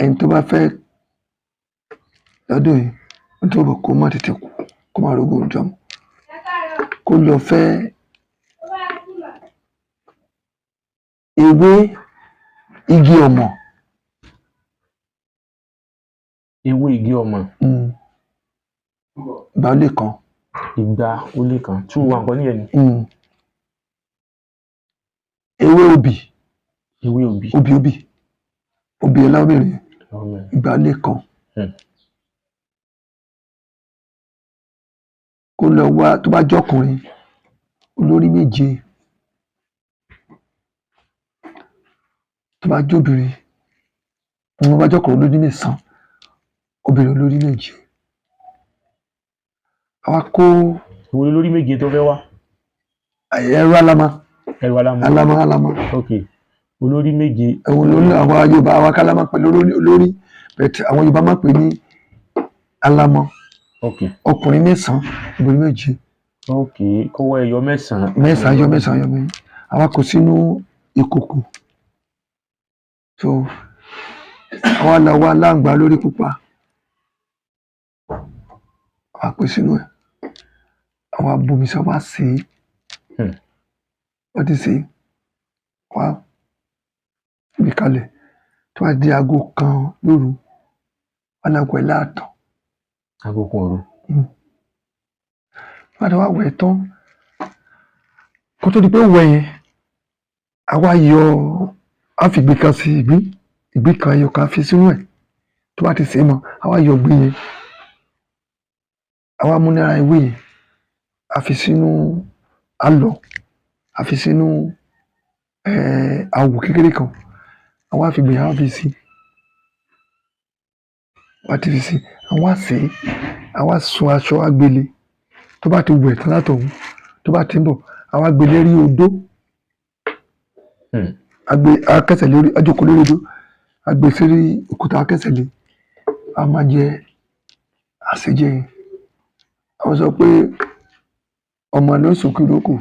Ẹni tó bá fẹ́ lọ́dún yìí, ó tó bọ̀ kó má tètè kú, kó má rògùn jọmọ, kó lọ fẹ́ ewé igi ọ̀mọ̀. Ewé igi ọ̀mọ̀. Ìgbà ó lé kan. Igba ó lé kan, 2-1 kọ́ nìyẹn ni. Ewé obì. Ewé obì. Obì obì. Obì ẹlẹ́wọ̀n ìgbà ó lé kan. Kó lọ wá tó bá jọkùnrin olórí méje, tó bá jóbìnrin, tó bá jọkùnrin olórí mẹ́sàn-án, obìnrin olórí méje. Àwa kó. Ìwé olórí méje tó fẹ́ wá. Ẹrú alámá. Ẹrú alámá. Alámá alámá. Ok, olórí méje. Ẹ̀wọ̀n olórí àwọn Yorùbá, àwọn akálámá pẹ̀lú olórí, bẹ̀tẹ̀ àwọn Yorùbá máa pè ní alámọ. Ok. Ọkùnrin mẹ́sàn-án, obìnrin méje. Ok, kọ́wọ́ ẹyọ mẹ́sàn-án. Mẹ́sàn-án yọ mẹ́sàn-án yọ mẹ́sàn-án. Àwa kò sínú ìkòkò. So àwa lọ wá láǹgbá lórí pupa. Àwa pè sínú ẹ̀. Àwa bomi sọ wá sí i. Wọ́n ti sè é. Wá gbé kalẹ̀. Tó bá di aago kan lóru, wọ́n náà wẹ̀ láàtọ̀. Aago kan òru. Wọ́n ti wá wẹ̀ tán. Kó tó di pé wẹ̀ yẹn, àwa yọ, a fi ìgbín kan sí ìgbín, ìgbín kan ẹyọ kan fi sínú ẹ̀. Tó bá ti sè é mọ́, àwa yọ ìgbín yẹn. Àwa mú náírà ewé yẹn, a fi sínú alọ̀, a fi sínú àwò kékeré kan. Àwa fi ìgbín, àwa fi sí. Wá ti fi sí, àwa sè é, àwa sun aṣọ agbélé. Tó bá ti wẹ̀ tán látọ̀hún, tó bá ti ń bọ̀, àwa gbélé rí odó. Agbe akẹsẹ̀ lórí, ajókòó lórí odó, agbe sórí òkúta akẹsẹ̀ lé, a máa jẹ àsèjẹ yẹn. Àwọn sọ pé ọmọ ló ń sunkún ìrókò.